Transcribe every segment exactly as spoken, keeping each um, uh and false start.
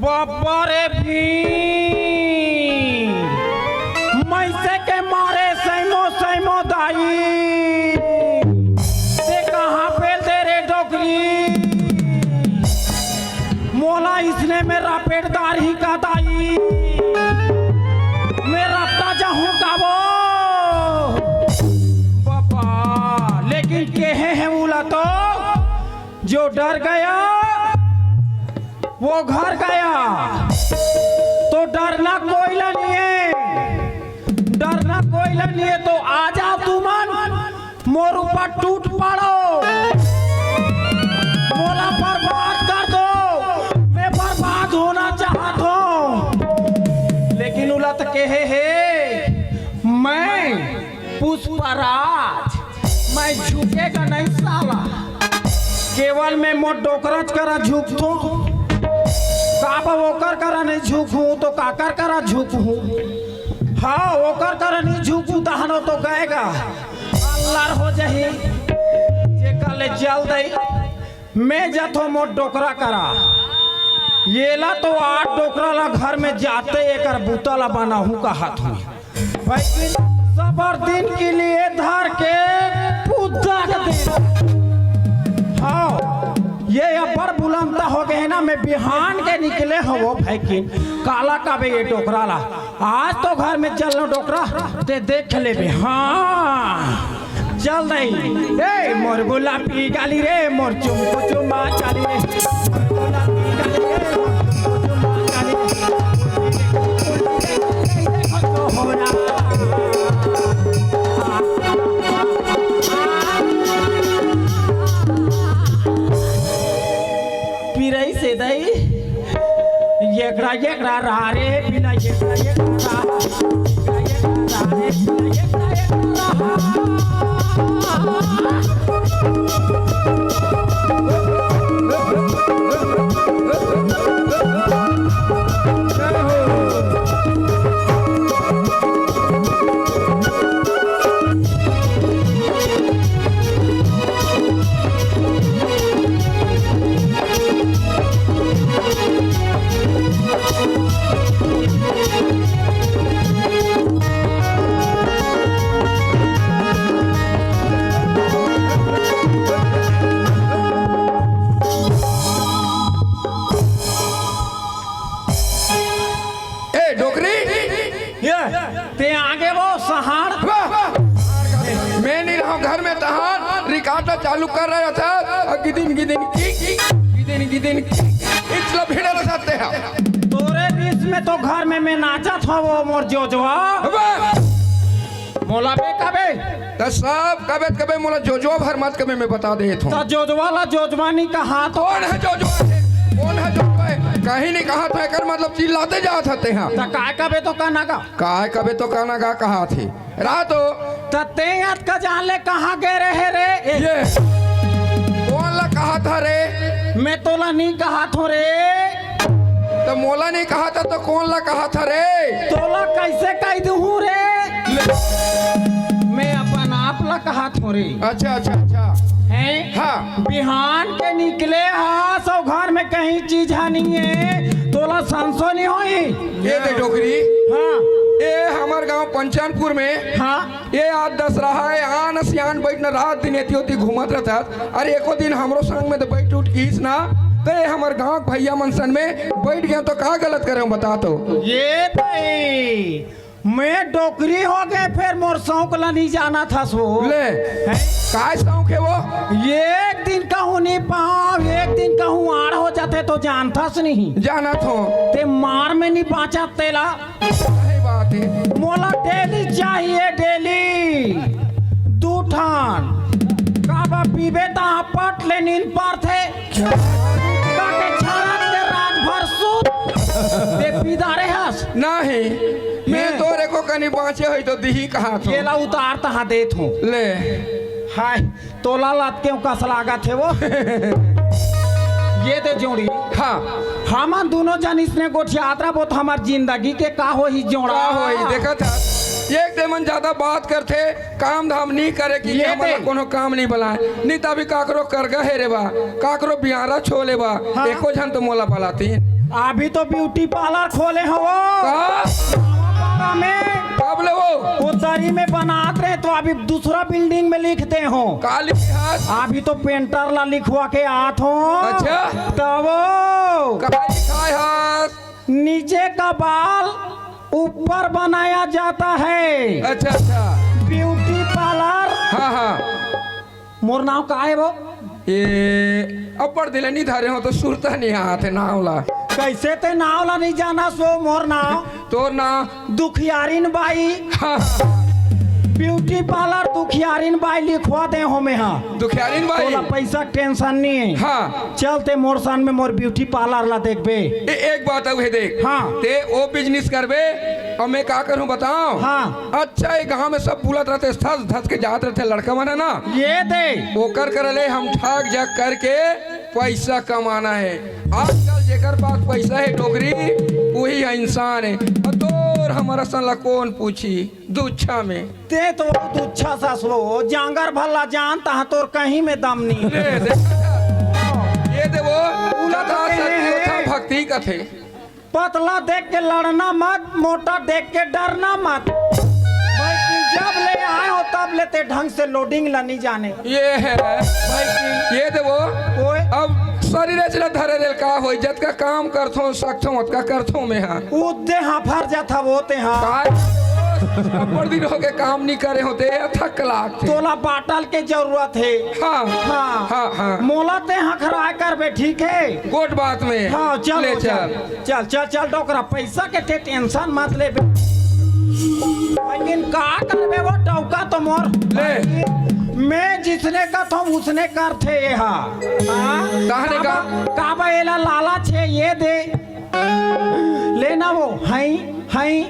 बब्बा रे भीम, मइसे के मारे सैमो सैमो दाई, ते कहाँ पेल दे रे डोकरी? मोला इसने में रपेटदार ही का दाई, मैं रपटा जाहूँ का वो? बब्बा, लेकिन केहे हे उला तो, जो डर गया वो घर गया। तो डरना कोई ला नहीं है, डरना कोई ला नहीं है। तो आ जाओ तुमन, मोर ऊपर टूट पड़ो, मोला बर्बाद कर दो, मैं बर्बाद होना चाहत हूँ। लेकिन उला तो कहे हे, मैं पुष्पराज, मैं झुकेगा नहीं साला। केवल मैं मोर डोकराच करा झुकथों। काबर ओकर करा नहीं झुकहूँ तो काकर करा झुकहूँ? हाँ, ओकर करा नहीं झुकहूँ तहनो तो गएगा, अल्लार हो जाही। जेकर ले जल दई, मैं जाथों मोर डोकरा करा। येला तो आठ डोकरा ला घर में जाते एकर बूता ला बनाहूँ कहत हूँ। भाई, सबर दिन के लिए धर के पूजा के दिन। हाँ, ये अब्बड़ बुलंदा हो गए ना, मैं बिहान के निकले हवो भाई की। काला काबे ये डोकरा ला, आज तो घर में चल लो डोकरा, ते देख लेबे। हाँ, चल दई। ए मोर गुलाबी गाली रे, मोर चुमको चुमा चाली रे, मोर गुलाबी गाली रे, मोर चुमको चुमा चाली रे। देखो तो हो रहा। पिरई से दई, एकरा, एकरा रहा रे, पिला, एकरा, एकरा रहा, एकरा, एकरा रहा रे, पिला, एकरा, एकरा रहा। ए डोकरी, ये, ते आगे वो सहार। वाह! मैं नहीं रहा घर में तहार, रिकॉर्ड चालू कर रहे था, और गिदिन, गिदिन की, गिदिन, गिदिन की, इचला भिड़ा रहते हैं। तोरे रिस में तो घर में मैं नाचा था वो मोर जोजवा। वाह! मोला बे कबे? त सब कबे त कबे मोला जोजवा भर मत कबे, मैं बता देत हूँ। त जोजवा ला जोजवा नहीं कहा तो? कौन है जोजवा है? कौन है जोजवा है? कहीं नहीं कहा था, एकर मतलब चिल्लाते जात हते हैं। त काय कबे तो कहना का? काय कबे तो कहना का कहा थे? रातो। त ते अतका जान ले कहाँ गए रहे रे? ये। कौन ला कहा था रे? मैं तोला नहीं कहा थो रे। त मोला नहीं कहा था तो कौन ला कहा था रे? तोला कैसे कह दूँ रे? ले। मैं अपन आप ला कहा थो रे। अच्छा, अच्छा, अच्छा। हैं? हाँ। बिहान के निकले हा, सौ घर में कहीं चीज हा नहीं है, तोला संसो नहीं होई। ये दे डोकरी। हाँ। ये हमार गांव पंचानपुर में। हाँ। ये आज दशहरा है, आन सियान बैठना रात दिन एती ओती घूमत रहता। अरे एको दिन हमरो संग में तो बैठ उठ कीस ना, तो ये हमार गांव के भैया मन सन में बैठ गए तो का गलत करे बता तो। ये भाई, मैं डोकरी हो गए, फिर मोर शौक ला नहीं जाना था सो। ले, हैं? काय शौक है वो? एक दिन कहूँ नहीं पाओ, एक दिन कहूँ आड़ हो जाते तो जानता से नहीं। जाना थो। ते मार में नहीं बाँचा तेला। सही बात है। मोला डेली चाहिए, डेली। दू ठान। काबा पीबे ता पट ले नींद पारथे। काटे छाड़ा के रात भर सूत। ते पीदारे हस। नहीं, मैं हैं। तोरे को कनी बाँचे होई तो दिही कहा थो। ये ला उतार तहाँ देत हूँ। ले। हाय। तोला लत के कस लागत हे वो। ये दे जोड़ी। हाँ। हमन दोनों जन इसने गोठियात रहा, बहुत हमार जिंदगी के का होही जोड़ा। का होही, देखत हस? एक ते मन ज्यादा बात करथे, काम धाम नी करे कि ये हमन ला ते। कोनो काम नी बलाय। नी त अभी काकरो करगा हे रे बा, काकरो बियारा छोले बा, हाँ। एको झन तो मोला बलातीन। अभी तो ब्यूटी पार्लर खोले हो वो। का? पारा में। कब ले वो? वो दरी में बनात रहे तो अभी दूसरा बिल्डिंग में लिख दे हो। का लिखे हस? अभी तो पेंटर ला लिखवा के आत हो। अच्छा। तब वो। का लिखाय हस? नीचे का बाल ऊपर बनाया जाता है। अच्छा, अच्छा। Beauty parlour. हाँ, हाँ। मोर नाव का हे वो? ए, अब्बड़ दिन ले नी धरे हो तो सुरता नी आत हे नाव ला। कैसे ते नाव ला नी जानस वो मोर नाव? तोर नाव? दुखियारिन बाई। हाँ। ब्यूटी पार्लर दुखियारिन बाई लिखवा दे हो में हा। दुखियारिन बाई? तोला पैसा टेंशन नी हे। हाँ। चल ते मोर संग में मोर ब्यूटी पार्लर ला देखबे। ए, एक बात अउ हे देख। हाँ। ते ओ बिजनेस करबे, अउ मैं का करूँ बताओ? हाँ। अच्छा, ये गांव में सब बुलत रहते, धस धस के जात रहते लड़का मन हे ना। ये दे। ओकर कर ले हम ठाक जाक करके पैसा कमाना हे। आजकल जेकर पास पैसा हे डोकरी, वही इंसान हे। अउ तोर हमर असन ला कौन पूछी दुच्छा में। ते तो बहुत उच्छा ससुरो, जांगर भला जान तहाँ तोर कहीं में दम नहीं। ले दे। ये दे वो, उला तो जथा कहे सत्य हैं। था भक्ति कथे। पतला देख के लड़ना मत, मोटा देख के डरना मत। भाई, जब ले आए हो तब ले ते ढंग से लोडिंग ला नहीं जाने। ये है। भाई, ये दे वो। ओए। अब शरीर से धरे रेल का होई, जतका काम करथो, सकथो, ओतका करथो में हा। उद्दे हाँ फर जाथा वो ते हाँ। काय? अब्बड़ दिन हो गए काम नहीं करे होते, थक लागथे। तोला बाटल के जरूरत हे। हाँ। हाँ। हाँ, हाँ। मोला ते हखराय करबे, ठीक हे? गोट बात में। हाँ, चल, ले चल। चल। चल, चल, चल, डोकरा, पैसा के ते टेंशन मत लेबे। लेकिन का करबे वो डौका तो मोर। ले। मैं जिसने कथों उसने करथे ये हा। हाँ? कहने का? काबा, काबा एला लालच हे, ये दे। लेना वो, high, high,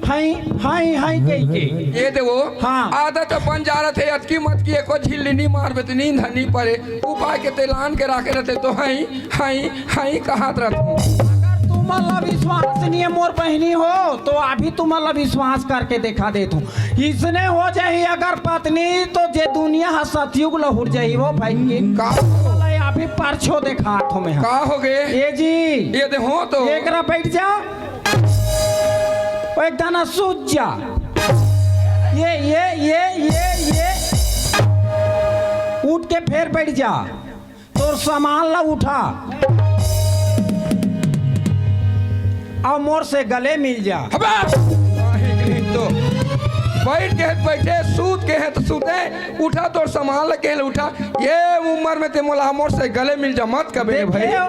high, high, high कह के। ये दे वो। हाँ। आदत बन जा रहा थे, अतकी मत की एको झिल्ली नहीं मारबे तो नींद नहीं पड़े। उपाय के तेलान के राखे रहते तो हाई, हाई, हाई कहत रहत हूँ। अगर तुमन ला विश्वास नहीं है मोर बहिनी हो, तो अभी तुमन ला विश्वास करके देखा देत हूँ। इसने हो जाही अगर पत्नी, तो जे दुनिया ह सतयुग लहुट जाही वो भाई के। का? तुमन ला अभी परछो देखात हूँ मैं। का हो गे? ये जी। ये दे हो तो। एकरा बैठ जा। ओ एक दाना सूत जा। ये, ये, ये, ये, ये। उठ के फेर बैठ जा। तोर सामान ला उठा अउ मोर से गले मिल जा। हबे! काहे कहे तो? बैठ के हे त बैठे, सूत के हे त सूते, उठा तोर सामान ला के उठा। ये उम्र में ते मोला मोर से गले मिल जा मत कबे रे भाई। देखे,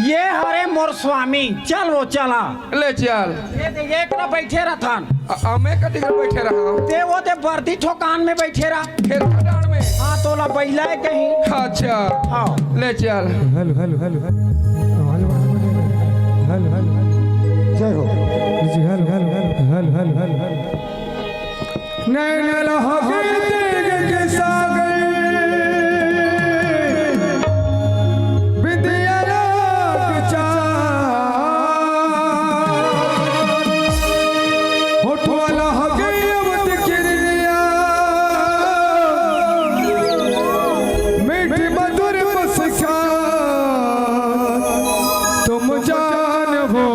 ये हरे मोर स्वामी, चल वो चला। ले चल। ये दे, ये एकरा बैठे रथन। अ-, अमे कति कर बैठे रहा? ते वो ते बर्दी ठोकान में बैठे रहा। खेत खटान में। हाँ, तोला बैला है कहीं। अच्छा। हाँ। ले चल। Hello, hello, hello, hello. Hello, hello, hello. जय हो। जी, hello, hello, hello, hello, hello, hello. नैन लहके तेग के सागर, बिंदिया लाग चार। होठवा लहके अमृत किरनिया, मीठ मधुर मुस्कान। तुम जान हो,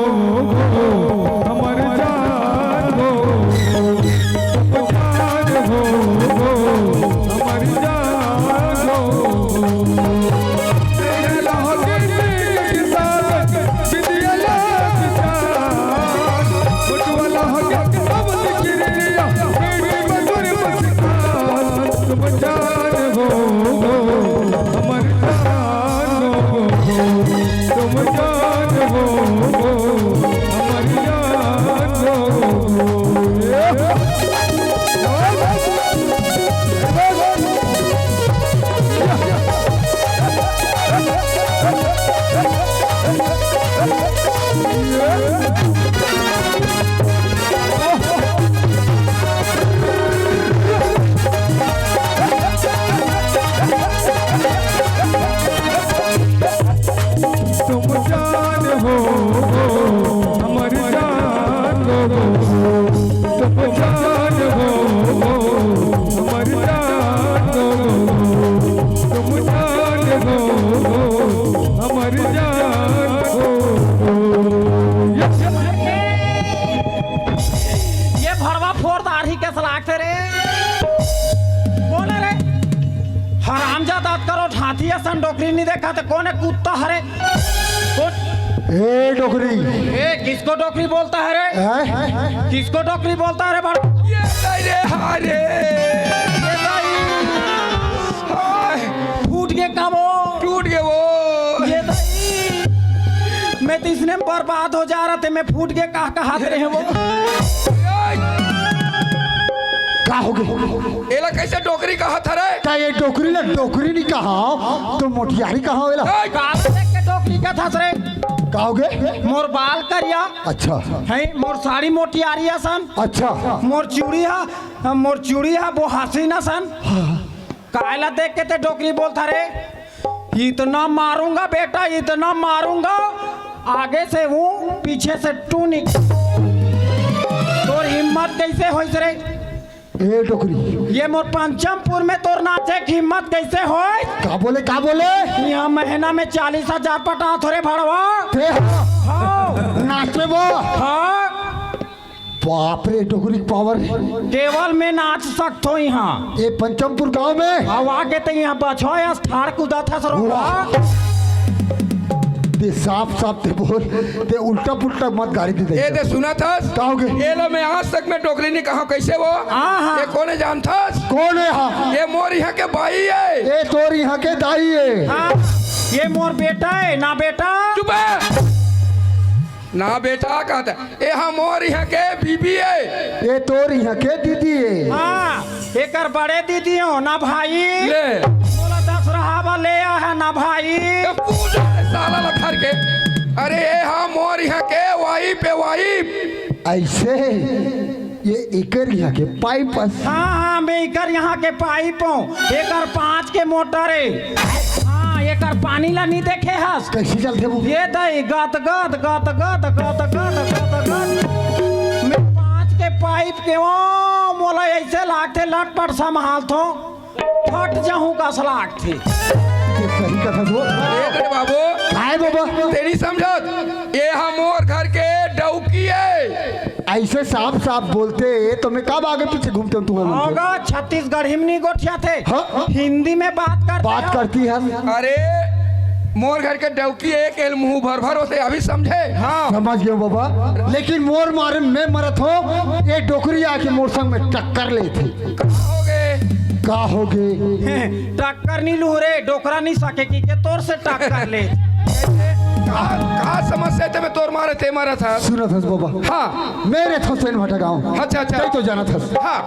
हमर जान हो, तुम जान हो, हमर जान हो। तेरे लहके तेज के साथ बिंदिया लाग चार। उठवा लहके अमृत किरनिया, मीठ मधुर मुस्कान। तुम जान हो, हमर जान हो, तुम जान हो, हमर जान हो। तुम जान हो, हमर जान हो, तुम जान हो, ये भड़वा फोड़ दाढ़ी के सलाक से रे। बोले रे, हरामजादा, अतका रोठ हाथी असन डोकरी नहीं देखा थे। कौन है कुत्ता हरे? कौन? ए डोकरी। ए, किसको डोकरी बोलता है रे? हैं? किसको डोकरी बोलता है रे भड़वा? ये नहीं रे, हाँ रे। ये नहीं। हाय। फूट गए का वो? टूट गए वो। ये नहीं। मैं तो इसने बर्बाद हो जा रहा थे, मैं फूट गए कहा, कहा रहे हैं वो। का हो गए? एला कैसे डोकरी कहा था रे? का ये डोकरी ना डोकरी नहीं कहा, तो मोटियारी कहा हो एला? ए! बाल देख के डोकरी का था रे। का हो गए? मोर बाल करिया। अच्छा। है, मोर साड़ी मोटियारी असन। अच्छा। मोर चूड़ी हा, मोर चूड़ी हा, वो हसीन असन। हाँ। कायला देख के ते डोकरी बोलता रे? इतना मारूंगा बेटा, इतना मारूंगा, आगे से हूँ, पीछे से टू निक। तोर हिम्मत कैसे होइस रे? ए डोकरी। ये मोर पंचमपुर में तोर नाचे की हिम्मत कैसे होइस? का बोले, का बोले? यहाँ महीना में चालीस हजार पटा थोरे भड़वा। ते हाँ। हाँ। नाच में वो। हाँ। बाप रे, डोकरी के पावर। केवल मैं नाच सकथो यहाँ। ये पंचमपुर गांव में? अब आके ते यहाँ बछवा या ठाड़ कूदा था सरो। वाह। ते साफ साफ ते बोल, ते उल्टा पुल्टा मत गाड़ी दे दे। ए दे सुना थस? का हो गए? ये लो मैं आज तक मैं डोकरी नहीं कहा कैसे वो? हाँ, हाँ। ये कौन है जानथस? कौन है हाँ? ये मोर यहाँ के भाई है। ये तोर यहाँ के दाई है। हाँ, ये मोर बेटा है ना बेटा। चुप है। ना बेटा कहता, ए हा मोर इहाँ के बीबी ए। ए तोर इहाँ के दीदी ए। हाँ, एकर बड़े दीदी हो ना भाई। ले। बोला दस रहावा ले आ है ना भाई। ए पूजा रे साला लखर के। अरे ए हा मोर इहाँ के वाइफ ए वाइफ। ऐसे ये एकर इहाँ के पाइप अस। हाँ, हाँ, मैं एकर इहाँ के पाइप हूँ। एकर पाँच के मोटर है। हाँ, एकर पानी ला नहीं देखे हस। कैसे चलथे वो? ये दई गत गत गत गत गत गत गत। मैं पाँच के पाइप के ओ मोला ऐसे लागथे लटपट संभालथो। फट जाहूँ कस लागथे। ये सही कथा वो। ए रे बाबू। काय बाबा? तेरी समझत? ये हा मोर घर के डौकी है। ऐसे साफ साफ बोलते तो मैं कब आगे पीछे घूमते हूँ तुम्हारे मुंह पे? होगा, छत्तीसगढ़ी में नहीं गोठिया थे। हाँ? हिंदी में बात करते बात हो। करती है। अरे, मोर घर के डौकी एक एल मुंह भर भर होते, अभी समझे? हाँ। समझ गए बाबा, लेकिन मोर मारे मैं मरत हो, ये डोकरी आके मोर संग में टक्कर ले थे। का हो गए? का हो गए? टक्कर नहीं लू रे, डोकरा नहीं सके की के तोर से टक्कर ले। का, का समस्या ते मैं तोर मारे ते मारा था? सुना था बाबा। हाँ। मेरे थो सेन भाटा गाँव। अच्छा, अच्छा। तई तो जाना था। हाँ।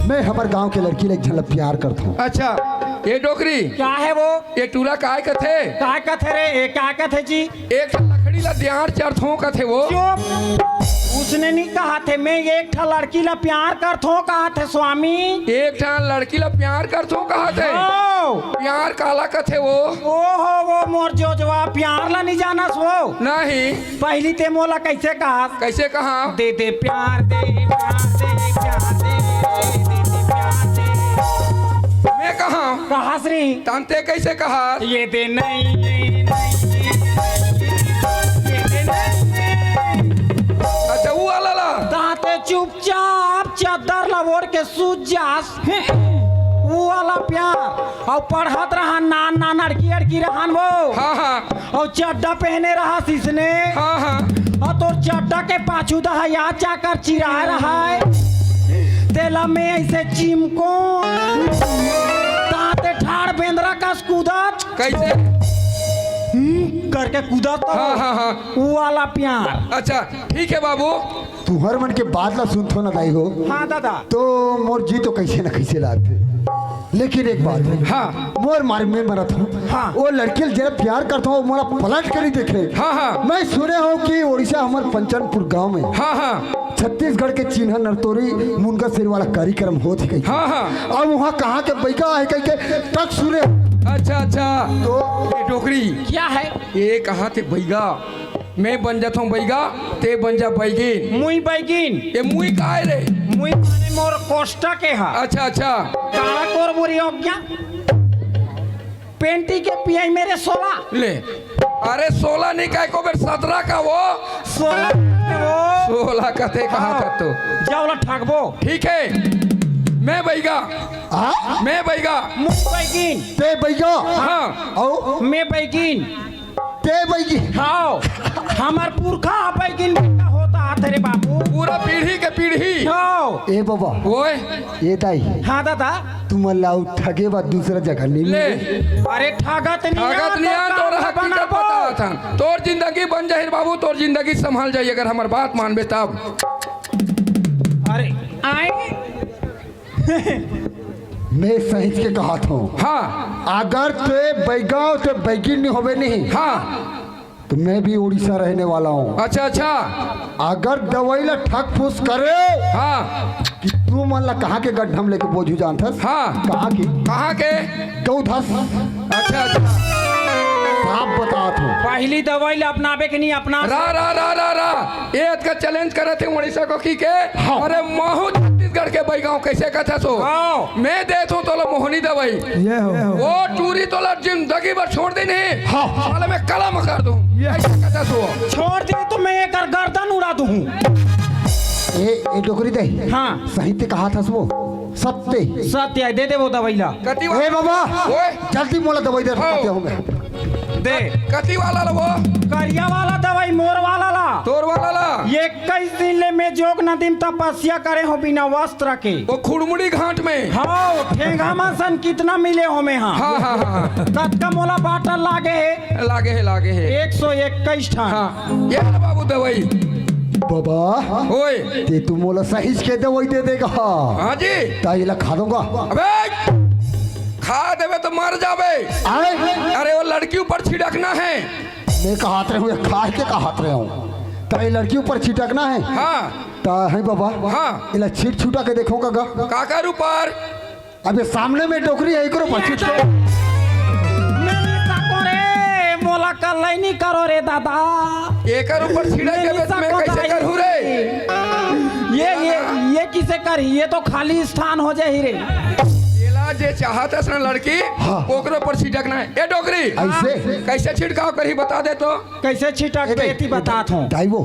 मैं हमर गांव के लड़की ले एक झन ला प्यार करथों। अच्छा, ये डोकरी। क्या है वो? ये टूरा काय कथे? काय कथे रे? ये क्या कथे जी? एक ठन लकड़ी ला दियार चढ़थों कथे वो। चुप। उसने नहीं कहा थे, मैं एक ठा लड़की ला प्यार करथों कहा थे स्वामी। एक ठन लड़की ला प्यार करथों कहा थे? हाँ। प्यार काला कथे वो? ओ हो, वो मोर जोजवा प्यार ला नहीं जानस वो। नहीं। पहली ते मोला कैसे कहा? कैसे कहा? दे दे प्यार दे, प्यार दे, प्यार दे, दे दे प्यार दे। मैं कहा? कहा श्री? तांते कैसे कहा? ये दे नहीं, ये नहीं, ये दे नहीं। अच्छा, वो वाला ला। तांते चुपचाप चद्दर ला ओढ़ के सूत जास। वो वाला प्यार। और पढ़त रहा नान नान अड़की अड़की रहन वो। हाँ, हाँ। और चड्डा पहने रहा इसने। हाँ, हाँ। और तोर चड्डा के पाछू दहा या चाकर चिरा रहा है। तेला में ऐसे चिमको। ताते ठाड़ बेंदरा कस कूदत। कैसे? हम्म, करके कूदत तो। हाँ, हाँ, हाँ। वो वाला प्यार। अच्छा, ठीक है बाबू। तुहर मन के बात ला सुनथो ना दाई हो। हाँ दादा। तो मोर जी तो कैसे ना कैसे लागथे। लेकिन एक बात है। हाँ। मोर मारे में मरत हूँ। हाँ। वो लड़की ला जरा प्यार करता हूँ, मोला पलट कर ही देखे। हाँ, हाँ। मैं सुने हूँ कि उड़ीसा हमर पंचनपुर गांव में हाँ, हाँ। छत्तीसगढ़ के चिन्हा नरतोरी मुनगा शेर वाला कार्यक्रम होत ही कही। हाँ, हाँ। अब वहाँ कहाँ के बैगा है कही के तक सुने। अच्छा, अच्छा। तो ये डोकरी। क्या है? ये कहाँ थे बैगा? मैं बन जाथों बैगा, ते बन जा बैगिन। मुई बैगिन। ये मुई काय रे? मुई माने मोर कोष्टा के हा। अच्छा, अच्छा। काला कोर मुरी हो गया। पेंटी के पियाई मेरे सोला। ले, अरे सोला नहीं कहे को बेर सतरा का वो। सोला वो। सोला कथे कहा हाँ। कर तो। जा ओला ठगबो। ठीक है, मैं बैगा। हाँ? मैं बैगा। मुंह बैगिन। ते बैगा। हाँ। औ? मैं बैगिन। ते बैगी। हाँ। हमर पुरखा बैगिन बेटा होता हाथ रे बाबू। पूरा पीढ़ी के पीढ़ी। हाँ। ए बाबा। ओए। ए दाई। हाँ दादा। तुमन ला अउ ठगे बर दूसरा जगह नहीं ले। मिले। अरे ठगत नहीं ठगत आ, नहीं तो आ, तोर काम हकीकत बनाबो। बतावत हन। तोर जिंदगी बन जाही रे बाबू, तोर जिंदगी संभल जाही अगर हमर बात मानबे तब। अरे आए। मैं सहिच के कहत हूँ। हाँ। अगर ते बैगा ते बैगिन नहीं होबे नहीं। हाँ। तो मैं भी उड़ीसा रहने वाला हूँ। अच्छा, अच्छा। अगर दवाई ला ठक फूस करे हाँ। कि तुमन ला कहाँ के गड्ढा में लेके बोझू जानथस? हाँ। कहाँ की? कहाँ के? गौधस। अच्छा, अच्छा। साफ बतात हूँ। पहली दवाई ला अपनाबे कि नहीं अपना? रा, रा, रा, रा, रा। ये अतका challenge करत हे उड़ीसा कोती के। हाँ। अरे महू छत्तीसगढ़ के बैगा हूँ, कैसे कथस ओ? हाँ। मैं देत हूँ तोला मोहनी दवाई। ये हो। वो टूरी तोला जिंदगी भर छोड़ दे नहीं। हाँ। साले मैं कलम कर दूँ। ये। कैसे कथस ओ? छोड़ दे तो मैं एकर गर्दन उड़ा दूँ। ए, ए डोकरी दे। हाँ। सही ते कहत हस ओ। सत्य। सत्य है, दे दे वो दवाई ला। कति ए बाबा, ओए। जल्दी मोला दवाई दे, हाँ। सत्य हूँ मैं। दे। कति वाला ला वो? करिया वाला दवाई, मोर वाला ला। तोर वाला ला? इक्कीस दिन ले मैं जोग नदी में तपस्या करे हूँ बिना वस्त्र के। वो खुड़मुड़ी घाट में? हाँ, ठेंगा मन सन कितना मिले हूँ मैं हाँ। हाँ, हाँ, हाँ, हाँ। कतका मोला बाटल लागे हे? लागे हे, लागे हे। एक सौ इक्कीस ठन। हाँ, ये ले बाबू दवाई। बाबा, ओए। ते तू मोला सहिच के दवाई दे देगा। हाँ जी। ताई ला खा दूंगा। अबे, खा देबे तो मर जाबे। आए? अरे वो लड़की ऊपर छिड़कना है। मैं कहत रहे हूँ, ये खाए के कहत रहे हूँ। ताई लड़की ऊपर छिड़कना है। हाँ। ता है बाबा। हाँ। इला छीट छुटा के देखो काका। काकर ऊपर? अबे सामने में डोकरी है, एकरो पर छिट के। नहीं सको रे, मोला कल्लई नहीं करो रे दादा। एकर ऊपर छिड़क नहीं देबे तो मैं सको कैसे दाई। करहूँ रे? ये, ये, ये किसे करही? ये तो खाली स्थान हो जाही रे। एला जे चाहत हस ना लड़की, हाँ। ओकरो पर छिटकना है। ए डोकरी, ऐसे? कैसे छिड़काव करही बता दे तो। कैसे छिटक ए देती दाई, बतात हूँ। दाई वो।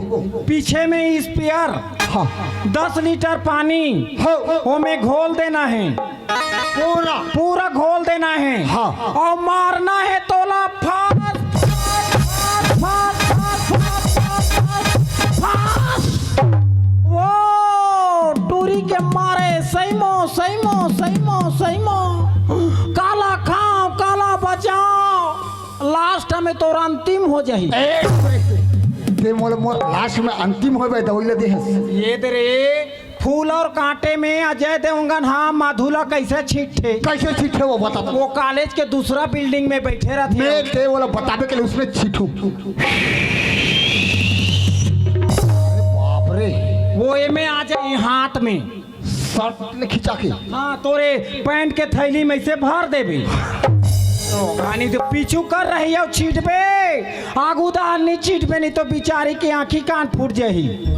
पीछे में स्पेयर, हाँ। दस लीटर पानी, हाँ। ओमे घोल देना है। पूरा। पूरा घोल देना है। हाँ। और मारना है तोला फास, फास, फास, फास। वो टूरी के मारे सैमो, सैमो, सैमो, सैमो। काला खाओ, काला बचाओ। लास्ट में तोर अंतिम हो जाही। ए, ते मोला, मोला लास्ट में अंतिम होबे दवाई ला देहस। ये दे रे, फूल और कांटे में अजय देवगन हा मधु ला कैसे छीटथे? कैसे छीटथे वो बता। वो कॉलेज के दूसरा बिल्डिंग में बैठे रहथे। मैं ते वाला बताबे के लिए उसमें छीटू। अरे बाप रे। वो एमे आ जाही हाथ में। शर्ट ले खिंचा के। हाँ, तोरे पैंट के थैली में से भर देबे। तो घानी तो पीछू कर रही है, छीटबे। आगू दार नहीं छीटबे, नहीं तो बिचारी के आँखी कान फूट जाही।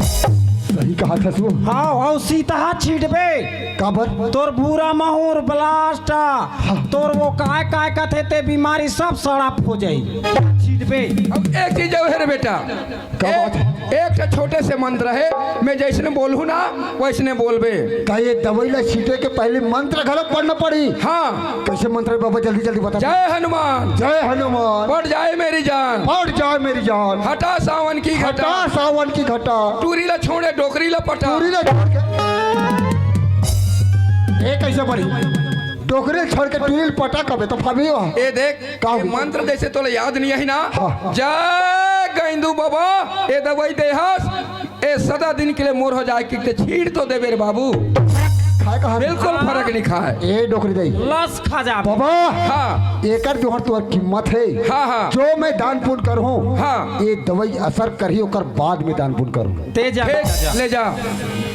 सही कहत हस वो। हाँ, हाँ, सीतहा छीटबे। काबर? तोर भूरा माहुर, ब्लास्ट, हाँ। तोर वो काय काय कथे ते बीमारी सब सड़प हो जाही। छीटबे। अब एक चीज अउ हे रे बेटा, का बात? एक, एक ठो छोटे से मंत्र हे, मैं जैसने बोलहूँ ना, वैसने बोलबे। का ये दवाई ला छीटे के पहले मंत्र घलो पढ़ना पड़ी? हाँ। कैसे मंत्र हे बाबा, जल्दी जल्दी बता। जय हनुमान। जय हनुमान। पट जाए मेरी जान। पट जाए मेरी जान। हटा सावन की घटा। हटा सावन की घटा। टूरी ला छोड़े, डोकरी ला पटा। टूरी ला छोड़ के। ए कैसे पढ़ी? डोकरी छोड़ के टूरी ला पटा कबे तो भाभी हो। ए देख, का ये होगी? मंत्र जैसे तोला याद नहीं है ना? हाँ। जय गैंदू बाबा, ए दवाई देहस, ए सदा दिन के लिए मोर हो जाए, कि ते छीट तो देबे रे बाबू। खाए कहा? बिल्कुल फर्क नहीं खाए। ए डोकरी दई। लस खा जा। बाबा, हाँ। एकर जोहर तोहर कीमत है। हाँ, हाँ। जो मैं दान पुण्य करूँ, हाँ। ये दवाई असर करही, ओकर बाद में दान पुण्य करूँ। ते जा, ठीक, बेटा, जा। ले जा।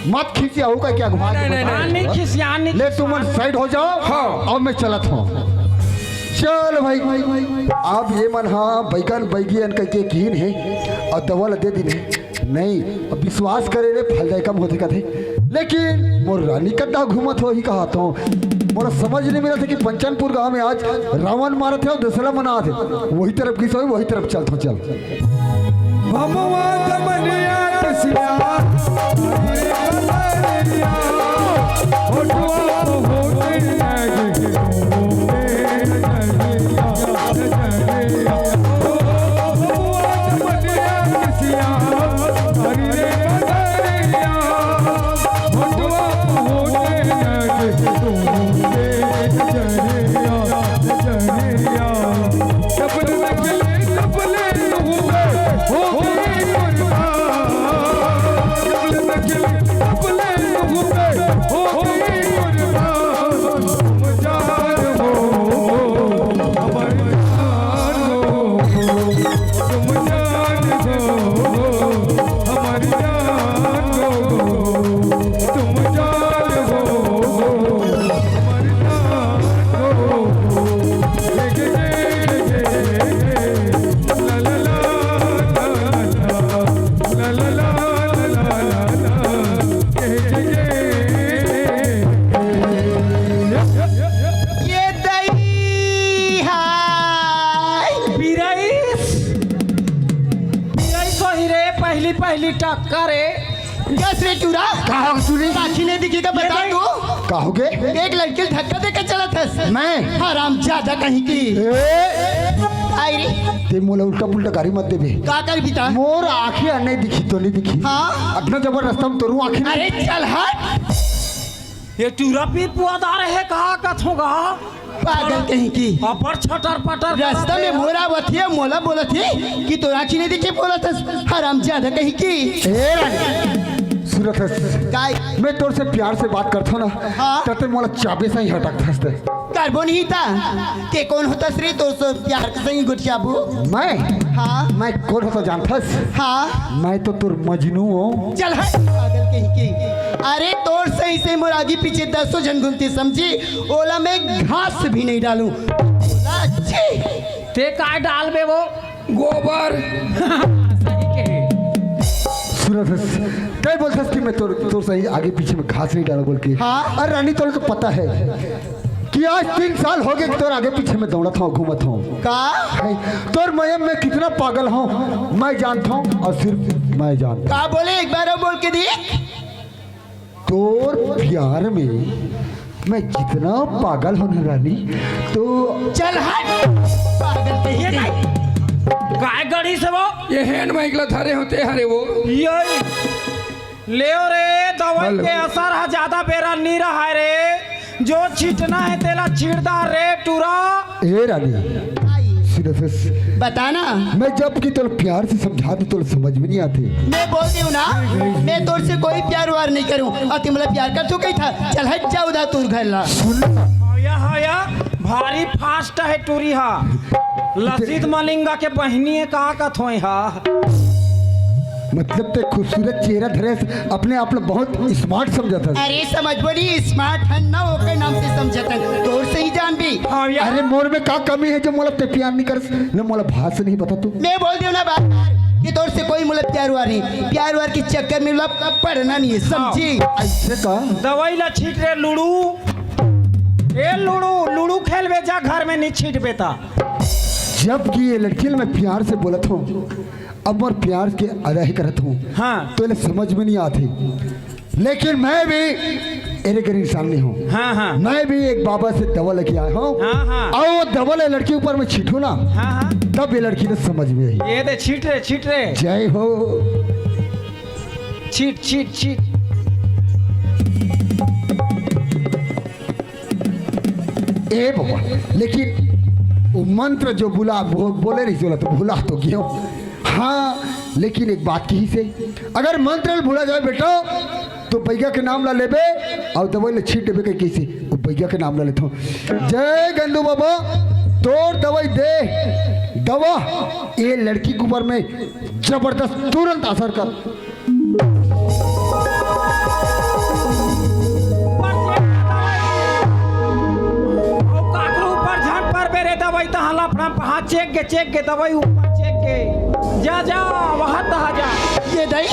मत खींचिया, हो का क्या घुमा नहीं, के नहीं, बता? नहीं। नहीं खींचिया, नहीं ले, तुमन खींचिया। साइड हो जाओ। हाँ। अब मैं चलत हूँ। चल भाई, अब ये मन हा बैगन बैगियन कह के कीन है और दवा ला दे दिन है। नहीं, अब विश्वास करे रे, फल जाए कम होते कथे। लेकिन मोर रानी कद्दा घूमत हो ही कहा तो। मोला समझ नहीं मिलत हे कि पंचनपुर गांव में आज रावण मारत हे अउ दशहरा मनात हे। वही तरफ गिस होही, वही तरफ चलत हों, चल। भमवा जमनिया कसिया, होठवा होठे नजरिया, नजरिया, नजरिया। भमवा जमनिया कसिया, हरी रे नजरिया। ये दई हाय। बिरईस, बिरईस होही रे, पहली पहली टक्कर रे। कस रे टूरा? का हो तू रे? आँखी नहीं दिखी तो बता तू। का हो गे? एक लड़की ल धक्का देके चलत हस। मैं? हराम ज्यादा कहीं की। ए! आई रे। ते मोला उल्टा पुल्टा गारी मत देबे। का कर बीता? मोर आँखी नहीं दिखी तो नहीं दिखी। हाँ? अतना जबर रास्ता में तोरू आँखी नहीं। अरे चल हट। ये टूरा पी पुआदार हे, कहा कथों गा? पागल कहीं की। अपर छटर पटर रास्ता में मोरा बथिया मोला बोलत हे कि तोर आँखी नहीं दिखे बोलत हस, हराम ज्यादा कहीं की। ए रानी, सुनत हस? काय? मैं तोर से प्यार से बात करथों ना, हाँ। त ते मोला चाबे सही हटकत हस ते। करबो नहीं ता, ते कौन होतस रे तोर से प्यार के सही गोठियाबो? मैं? हाँ। मैं कौन होथों जानथस? हाँ। मैं तो तोर मजनू हों। चल हट, पागल कहीं की। अरे तोर सही से मोर आगे पीछे दसों झन घूमथे समझे, ओला मैं घास भी नहीं डालूं। ओला अच्छे। ते काय डालबे वो? गोबर। सही कहे। सुनत हस, तैं बोलथस कि मैं तोर, तोर सही आगे पीछे में घास नहीं डालूं बोल के। हाँ। अरे रानी, तोला तो पता हे कि आज तीन साल हो गे कि तोर आगे पीछे में दौड़त हों, घूमत हों। का? नहीं, तोर मया में कितना पागल हों, मैं जानत हों अउ सिर्फ मैं जानत हों। का बोले, एक बार अउ बोल के देख। तोर प्यार में मैं जितना पागल हों ना रानी, तो चल हट, पागल कहीं ये के। नहीं। काय गड़ी से वो? ये hand mic ला धरे हों ते हरे वो। यही। लेव रे, दवाई हेलो। के असर ह ज्यादा बेरा नी रहय रे। जो छींटना हे तेला छींट डार रे टूरा। ए रानी, आई। सुन, सुन। बता ना। मैं जब कि तोला प्यार से समझाथों तोला समझ में नहीं आथे। मैं बोल देहूं ना, मैं तोर से कोई प्यार वार नहीं करूं। अउ ते मोला प्यार करथस कहिथस, चल हट जा उधर तोर घर ला। सुन। हया, हया, भारी fast हे टूरी हा। लसित मलिंगा के बहिनी हे, का कथों हा? मतलब ते खूबसूरत चेहरा धरे हस, अपने आप ला बहुत smart समझथस। अरे समझबो नहीं, smart हन ना, ओकर नाम से समझथन। तोर से ही जान भी। हाँ यार। अरे मोर में का कमी हे जो मोला ते प्यार नहीं करस, न मोला भाषा नहीं बता तू। मैं बोल देहूं ना बार बार कि तोर से कोई मोला प्यार वार नहीं, प्यार वार के चक्कर में ला पड़ना नहीं हे, समझे? ऐसे का? दवाई ला छींट रे लुड़ू। ए लुड़ू, लुड़ू खेलबे जा, घर में नहीं छींटबे ता। जब कि ये लड़की ल मैं प्यार से बोलत हों, अब मोर प्यार के अदा ही करत हों, हाँ। तो एला समझ में नहीं आथे। लेकिन मैं भी एरे गरीब इंसान नहीं हों। हाँ, हाँ। मैं भी एक बाबा से दवा लेके आया हों। हाँ, हाँ। अउ वो दवा ले लड़की ऊपर में छींटहूं ना, हाँ, हाँ। तब ये लड़की ल समझ में आही। ये दे, छींट रे, छींट रे। जय हो। छींट, छींट, छींट। ए बाबा, लेकिन वो मंत्र जो बुला, बो-, बोले रहिस ओला तो भुला तो गेंव। हाँ, लेकिन एक बात कहिस हे, अगर मंत्र ल भुला जाबे बेटा, तो बइगा के नाम ला लेबे अउ दवाई ला छींट देबे कहिस हे, वो बइगा के नाम ला लेथों। जय गंदू बाबा, तोर दवाई दे, दवा, ये लड़की के ऊपर में जबरदस्त तुरंत असर कर। अउ काकरो ऊपर झन परबे रे, दवाई तहाँ लफड़ा में पहा, चेक गे, चेक गे, दवाई ऊपर चेक गे। जा, जा, वहाँ तहाँ जा। ये दई,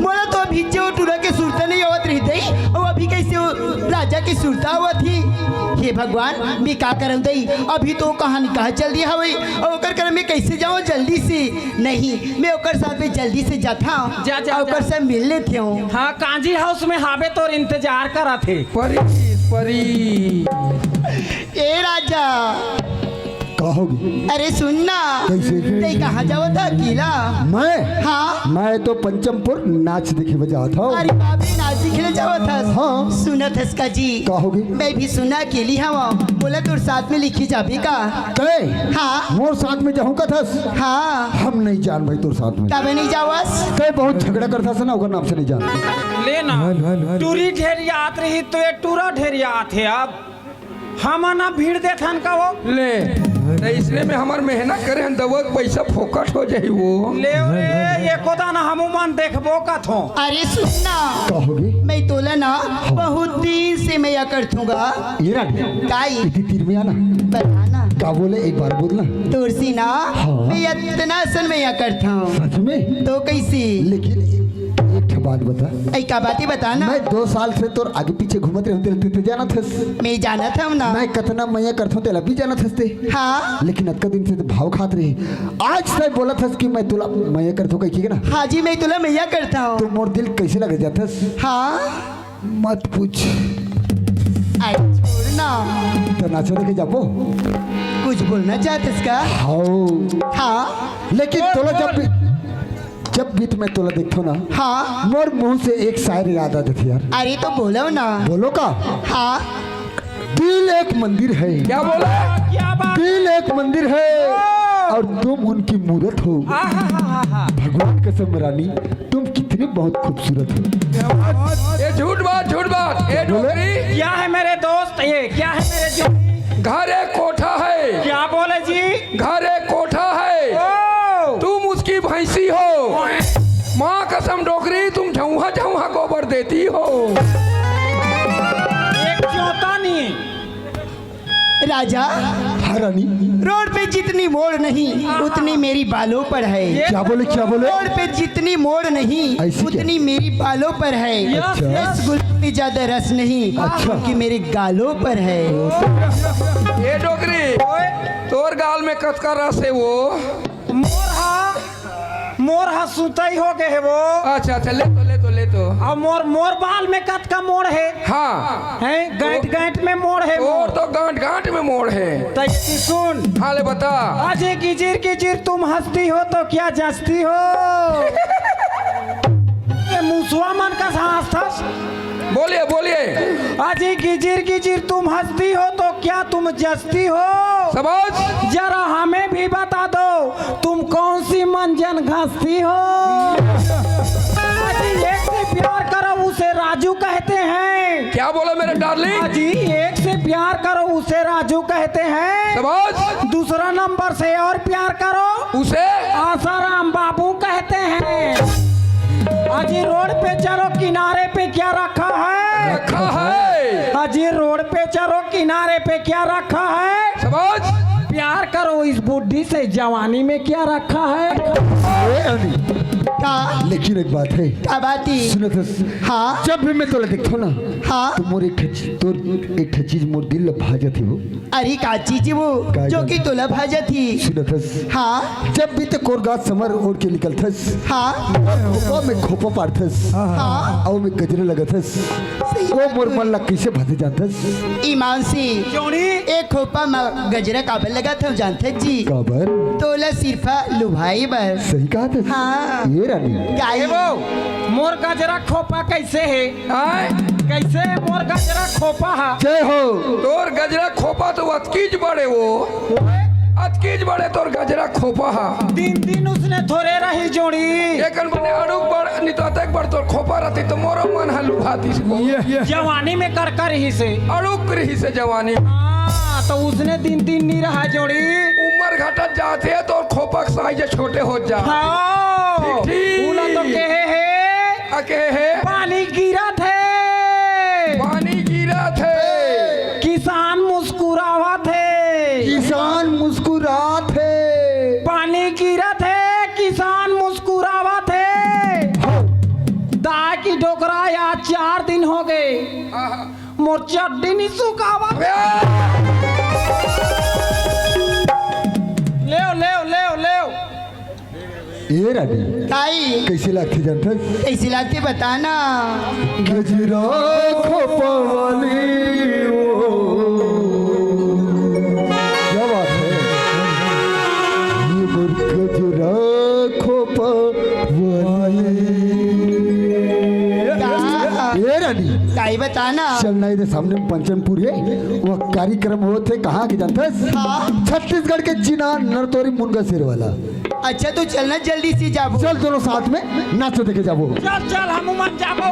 मोला तो अभी जे वो टूरा के सुरता नहीं आवत रही दई, अउ अभी कइसे वो राजा सुरता आवत ही। हे भगवान, मैं का करम दई? अभी तो कहानी कहा चल रही हवे, अउ ओकर करम में कैसे जाऊं जल्दी से? नहीं, मैं ओकर साथ में जल्दी से जाता हूं, जा, जा, अउ ओकर जा। से मिल लेते हूं। हाँ, कांजी हाउस में हाबे तोर इंतजार करत हे। परी, परी। ए राजा, का होगे? अरे सुन ना। कैसे? तै कहाँ जावत ह अकेला? मैं? हाँ। मैं तो पंचमपुर नाच देखे बर जात हूँ। अरे बाप रे, नाच देखे ला जावत हस? हाँ। सुनत हस का जी? का होगे? मैं भी सुना अकेली हूँ, मोला तोर साथ में लेके जाबे का? तै? हाँ। मोर साथ में जाहूँ कथस? हाँ। हम नहीं जान भाई तोर साथ में। काबर नहीं जावस? तै बहुत झगड़ा करथस ना, ओकर नाम से नहीं जान। ले ना, टूरी ढेरियात रही तो ये टूरा ढेरियात हे अब। हमन ना भीड़ देथन का वो? ले, त इसने में हमर मेहनत करे हन, दवा के पैसा फोकट हो जाही वो। ले रे, एको दाना हमू मन देखबो कथों। अरे सुन ना, का होगे? मैं तोला ना बहुत दिन से मया करथूंगा। ये रानी, काई? इतनी तीर में आना। बता ना। का बोले, एक बार बोल ना। तोर से ना, हाँ। मैं इतना सन मया करता हूँ। सच में? तो कैसे? लेकिन एक ठो बात बता। ऐ का बात है, बता ना। मैं दो साल से तोर आगे पीछे घूमत रहूं, तेला तू तो जानत हस। मैं जानत हूँ ना। मैं कतना मया करथों, तेला भी जानत हस ते। हाँ। लेकिन अतका दिन से तो भाव खात रही। आज तै बोलत हस कि मैं तोला मया करथों, कह के ना। हाँ जी, मैं तोला मया करता हूँ। तो मोर दिल कैसे लग जात हस? हाँ। मत पूछ। अरे छोड़ ना। तो नाचा देखे जाबो? कुछ बोलना चाहत हस का? हाँ। हाँ। लेकिन बोल, तोला जब बोल। भी जब भी तो मैं तोला देखथों ना, हाँ। मोर मुंह से एक शायरी याद आ जाती यार। अरे तो बोलो ना। बोलो का? हाँ। दिल एक मंदिर है। क्या बोला? क्या बात? दिल एक मंदिर है। ओ। और तुम उनकी मूरत हो। आहाहाहा। भगवान कसम रानी, तुम कितनी बहुत खूबसूरत हो। ये झूठ बात, झूठ बात। ये बोले? डोकरी। क्या है मेरे दोस्त? ये क्या है मेरे जो? घर एक कोठा है। क्या बोले जी? घर एक कोठा है। ओ। तुम उसकी भैंसी हो। माँ कसम डोकरी, तुम झौहा झौहा गोबर देती हो। एक जोता नहीं। राजा, हाँ रानी। रोड पे जितनी मोड़ नहीं, उतनी मेरी बालों पर है। क्या बोले, क्या बोले? रोड पे जितनी मोड़ नहीं, ऐसी क्या? उतनी मेरी बालों पर है। अच्छा। रसगुल्ले में ज्यादा रस नहीं, अच्छा। क्योंकि मेरे गालों पर है। ए डोकरी, तोर गाल में कतका रस है वो? मोर हा, मोर हा सुतई हो गए है वो। अच्छा, अच्छा, ले तो, ले तो, ले तो। अब मोर, मोर बाल में कतका मोड़ है? हाँ। हैं? गांठ, गांठ में मोड़ है वो। मोर तो गांठ, गांठ में मोड़ है। तो ये सुन। हाँ, ले बता। आज ये गिजिर गिजिर तुम हंसती हो तो क्या जचती हो? ये मुसवा मन का सांस था। बोलिए, बोलिए। आज ये गिजिर गिजिर तुम हंसती हो तो क्या तुम जचती हो? शाबाश। जरा हमें भी बता दो, तुम कौन सी मंजन घसती हो? अजी, एक से प्यार करो, उसे राजू कहते हैं। क्या बोला मेरे डार्लिंग? अजी, एक से प्यार करो, उसे राजू कहते हैं। शाबाश। दूसरा नंबर से और प्यार करो, उसे आसाराम बाबू कहते हैं। अजी, रोड पे चलो, किनारे पे क्या रखा है? रखा है। अजी, रोड पे चलो, किनारे पे क्या रखा है? शाबाश। प्यार करो इस बुढ़ी से, जवानी में क्या रखा है? ए, अली। का? लेकिन एक बात है। का बात है? सुनत हस? हाँ। जब भी मैं तोला देखथों ना, हाँ। तो मोर एक ठे चीज, तोर एक ठे चीज मोर दिल ल भा जाथे वो। अरे का चीज वो, का जो चीज? कि तोला भा जाथे? सुनत हस? हाँ। जब भी ते कोरगात समर ओढ़ के निकलथस, हाँ। खोपा में खोपा पाड़थस, हाँ। अउ में गजरा लगथस, सही वो बात मोर है। मन ला कैसे भाते जानथस? ईमान से। जोड़ी। ए खोपा म गजरा काबर लगाथंव जानथस जी? काबर? तोला सिर्फ लुभाए बर। सही कहत हस। हाँ। ए रानी। काहे? ए वो, मोर गजरा खोपा कैसे है? आय? कैसे मोर गजरा खोपा हा? जय हो। तोर गजरा खोपा तो अतकीच बड़े वो। अतकीच बड़े तोर गजरा खोपा हा। दिन दिन उसने थोरे रही जोड़ी। एकन बने अड़ुक बड़, निताते एक बार तोर खोपा रहती तो मोरो मन हा लुभातीस वो। ये, ये। जवानी में कर कर रही से। अड़ुक रही से जवानी। हाँ, तो उसने दिन दिन नहीं रहा जोड़ी। उम्र घटत जाथे तो खोपा के साइज छोटे हो जा। हाँ। ठीक, ठीक। उला तो कहे है। आ, कहे है। पानी गिरत हे। पानी गिरत हे। किसान मुस्कुरावत हे। किसान मुस्कुरात हे। पानी गिरत हे, किसान मुस्कुरावत हे। हाँ। दाई की डोकरा, आज चार दिन हो गए। हाँ, हाँ। मोर चड्डी नी सुखावत। लेव, लेव, लेव, लेव। ए रानी, ताई। कइसे लागथे जानथस? कइसे लागथे बता ना। गजरा खोपा वाली ओ। क्या बात है? ये मोर गजरा खोपा वाली। का? ए रानी। ताई बता ना। चल ना, इधर सामने में पंचनपुर है, वो कार्यक्रम होत हे, कहाँ के जानथस? हाँ। छत्तीसगढ़ के चिनार नरतोरी मुनगा शेर वाला। अच्छा, तो चलना जल्दी से जाबो। चल, दोनों साथ में नाचो देखे जाबो। चल, चल, हमू मन जाबो।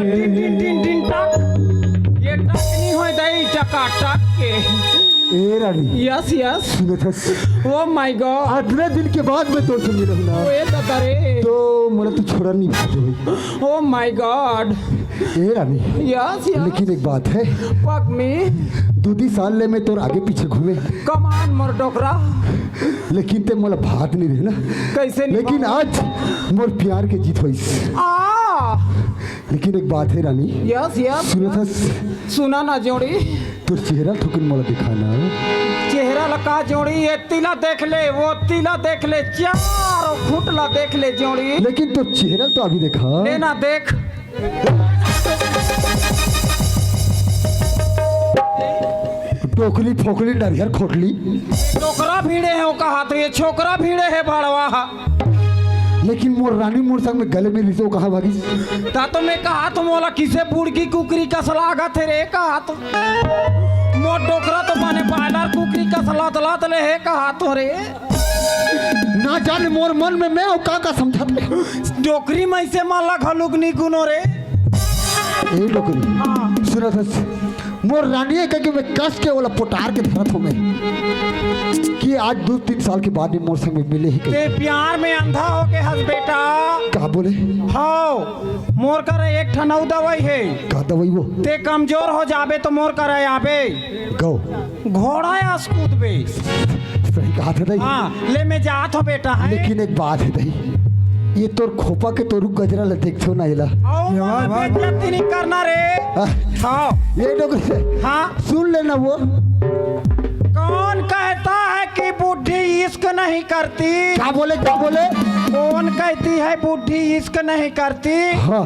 टिन, टिन, टिन, टिन, टक। ये टक नहीं होय दाई, टकाटक के। ए रानी। Yes, yes। सुनत हस? Oh my God। अतने दिन के बाद मैं तोर से मिलहूं ना। ओए दादा रे। तो मोला तो छोड़ा नहीं भाई। Oh my God। A Rani, yes yes. लेकिन एक बात है। पग में। दू दी साल ले मैं तोर आगे पीछे घूमे। कमान मोर डोकरा। लेकिन ते मोला भात नहीं देना। कैसे नहीं लेकिन भाव? आज मोर प्यार के जीत होइस। आ। लेकिन एक बात है रानी। Yes yes. सुनत हस? सुना ना जोड़ी। तोर चेहरा थोकिन मोला दिखाना। चेहरा ला का जोड़ी, ये तिला देख ले, वो तिला देख ले, चारों खुट ला देख ले जोड़ी। लेकिन तोर चेहरा तो अभी देखा। लेना देख। टोकली फोकली नरियर खोटली। डोकरा भिड़े हे, वो कहा तो ये छोकरा भिड़े हे भड़वा। लेकिन मोर रानी मोर संग में गले में रिसो कहाँ भागिस? ता तो मैं कहा तो मोला किसे बुड़की कुकरी कस लागत हे रे, कहा तो मोर डोकरा तो माने बायलर कुकरी कस लत लत ले हे, कहा तो रे। ना जाने मोर मन में मैं अउ का का समझत हे। डोकरी में से मन ला घलुक नी गुनो रे। ए डोकरी। हाँ। सुनत हस? मोर रानी कह के मैं कस के ओला पोटार के धरत हूँ मैं कि आज दो तीन साल के बाद में मोर संग में मिले ही कहीं। ते प्यार में अंधा हो के हस बेटा। का बोले? हाव, मोर कर एक ठन अउ दवाई हे। का दवाई वो? ते कमजोर हो जाबे तो मोर कर आबे। गौ। घोड़ा अस कूदबे। सही कहा था दाई। हाँ, ले मैं जात हूँ बेटा है। लेकिन एक बात है दाई, ये तोर खोपा के तोरू गजरा ला देखथो ना एला। आओ ये माँ, वाह, वाह, बेइज्जती नहीं करना रे। हाँ। हाँ। ये डोकरी से हाँ। सुन लेना वो। कौन कहता है कि बूढ़ी इश्क नहीं करती? क्या बोले, क्या बोले? कौन कहती है बूढ़ी इश्क नहीं करती? हाँ।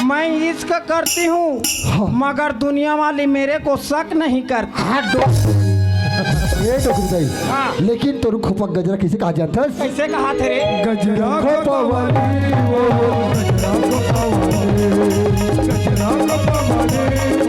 मैं इश्क करती हूँ, हाँ। मगर दुनिया वाली मेरे को शक नहीं करती। हाँ, डो-, ये डोकरी दाई। हाँ। लेकिन तोरू खोपा गजरा कैसे कहा जाता है? कैसे कहा थे रे? गजरा खोपा वाली, ओ, गजरा खोपा वाली, गजरा खोपा वाली।